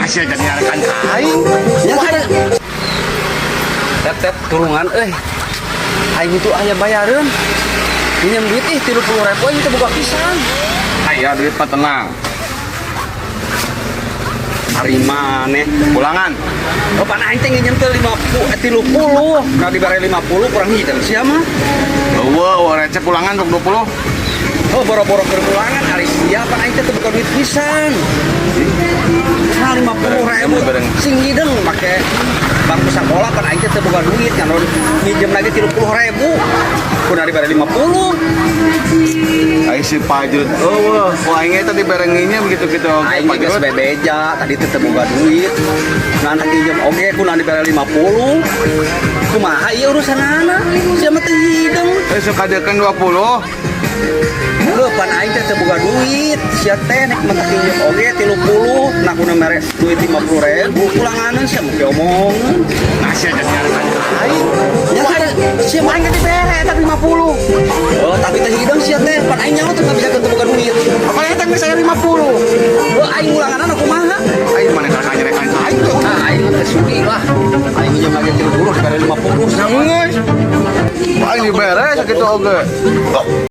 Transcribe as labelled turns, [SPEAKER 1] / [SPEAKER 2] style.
[SPEAKER 1] Sia jadi nyarekan ka aing.
[SPEAKER 2] Ya kita. Tet, Tet, tulungan euy. Aing itu aya bayareun. Minjem duit ih 30 ribu, aing teu boga pisan.
[SPEAKER 1] Aya duit mah, tenang.
[SPEAKER 2] Ari maneh.
[SPEAKER 1] Ulangan.
[SPEAKER 2] Oh, pan aing teh nginjem teh 50 eh 30. Nah, dibere 50 kurang hidung sia mah.
[SPEAKER 1] Eueuh, eueuh receh ulangan 20.
[SPEAKER 2] Oh, boro-boro keur ulangan, ari sia, pan aing teh teu boga duit pisan. Nah, 50 ribu sing hidung make bangku sekolah, pan aing teh teu boga duit kan minjem lagi 30 ribu. Kudu dibere 50.
[SPEAKER 1] Aing si Pajrut. Eueuh, oh aing eta dibere nginjem gitu-gitu oge.
[SPEAKER 2] Aing geus
[SPEAKER 1] Pajrut.
[SPEAKER 2] Bebeja tadi teh teu boga duit. Nah, nanti minjem oge kudu dibere 50. Kumaha ieu urusanana? Sia mah teu hidung.
[SPEAKER 1] Eh, sok kadekeun 20.
[SPEAKER 2] Heuh, pan aing teh teu boga duit. Sia teh nek mentak minjem oge 30, nah kudu mere duit 50 ribu ulanganeun, sia mah omongan.
[SPEAKER 1] Nah, sia jadi nyarekan ka aing.
[SPEAKER 2] Ya kita sia mah
[SPEAKER 1] Aing teh dibere eta 50.
[SPEAKER 2] Oh, tapi teh hidung sia teh, pan aing nyaho teh bisa teu boga duit.
[SPEAKER 1] Apa eta geus aya 50?
[SPEAKER 2] Oh, aing ulanganan kumaha?
[SPEAKER 1] Aing mana kakak nyarekan ka aing tuh.
[SPEAKER 2] Nah, aing mah teh sudi lah. Aing minjem lagi 30 dibere 50.
[SPEAKER 1] Geus. Aing dibere sakitu oge.